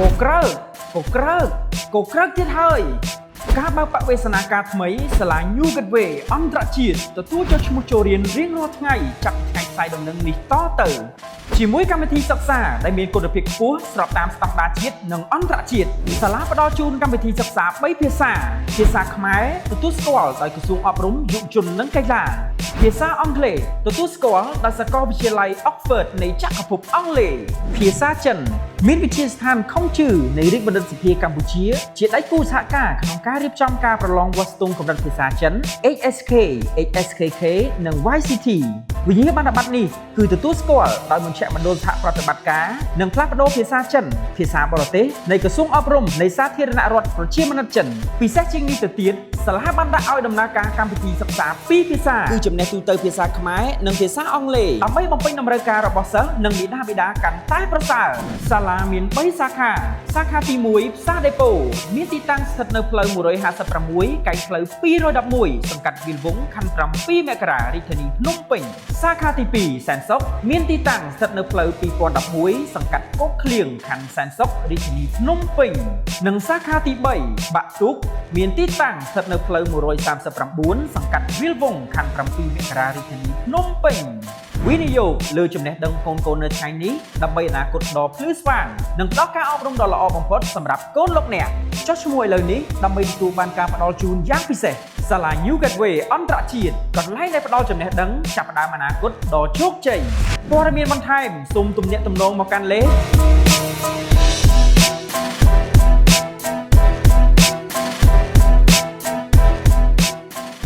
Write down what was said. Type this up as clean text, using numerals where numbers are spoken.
កក្រើកកក្រើកកក្រើកទៀតហើយការបើកបវេសនាការថ្មីសាលា New Gateway អន្តរជាតិទទួលចុះឈ្មោះចូលរៀនរៀងរាល់ថ្ងៃចាប់ពីថ្ងៃផ្សាយដំណឹងនេះតទៅជាមួយកម្មវិធីសិក្សាដែលមានគុណភាពខ្ពស់ស្របតាមស្តង់ដារជាតិនិងអន្តរជាតិសាលាផ្ដល់ជូនកម្មវិធីសិក្សា3ភាសាភាសាខ្មែរទទួលស្គាល់ដោយក្រសួងអប់រំយុវជននិងកីឡាភាសាអង់គ្លេសទទួលស្គាល់ដោយសាកលវិទ្យាល័យ Oxford នៃចក្រភពអង់គ្លេសភាសាចិនមានវិទ្យាស្ថានខុងជឺនៃរាជបណ្ឌិត្យសភាកម្ពុជាជាដៃគូសហការក្នុងការរៀបចំការប្រឡងវាស់ស្ទង់កម្រិតភាសាចិន HSK HSKK និង YCT វិញ្ញាបនបត្រនេះគឺទទួលស្គាល់ដោយមជ្ឈមណ្ឌលសហប្រតិបត្តិការនិងផ្លាស់ប្ដូរភាសាចិនភាសាបរទេសនៃក្រសួងអប់រំនៃសាធារណរដ្ឋប្រជាមានិតចិនពិសេសជាងនេះទៅទៀតសាលាបានដាក់ឲ្យដំណើរការកម្មវិធីសិក្សាពីរភាសាគឺចំណេះទូទៅភាសាខ្មែរនិងភាសាអង់គ្លេសដើម្បីបំពេញតម្រូវការរបស់សិស្សនិងមាតាបិតាកាន់តែប្រសើរសាលាមាន3សាខាសាខាទី1ផ្សារដេប៉ូមានទីតាំងស្ថិតនៅផ្លូវ156កែងផ្លូវ211សង្កាត់វាលវង់ខណ្ឌ7មករារាជធានីភ្នំពេញសាខាទី2សែនសុខមានទីតាំងស្ថិតនៅផ្លូវ2011សង្កាត់គោកឃ្លៀងខណ្ឌសែនសុខរាជធានីភ្នំពេញនិងសាខាទី3បាក់ទូកមានទីតាំងស្ថិតនៅផ្លូវ139សង្កាត់វាលវង់ខណ្ឌ7មករារាជធានីភ្នំពេញវិនិយោគលើចំណេះដឹងកូនៗនៅថ្ងៃនេះដើម្បីអនាគតដ៏ភ្លឺស្វាងនិងផ្ដល់ការអប់រំដ៏ល្អបំផុតសម្រាប់កូនលោកអ្នកចុះឈ្មោះឥឡូវនេះដើម្បីទទួលបានការផ្ដល់ជូនយ៉ាងពិសេសសាលា New Gateway អន្តរជាតិកន្លែងដែលផ្ដល់ចំណេះដឹងចាប់ផ្ដើមអនាគតដ៏ជោគជ័យព័ត៌មានបន្ថែមសូមទំនាក់ទំនងមកកាន់លេខ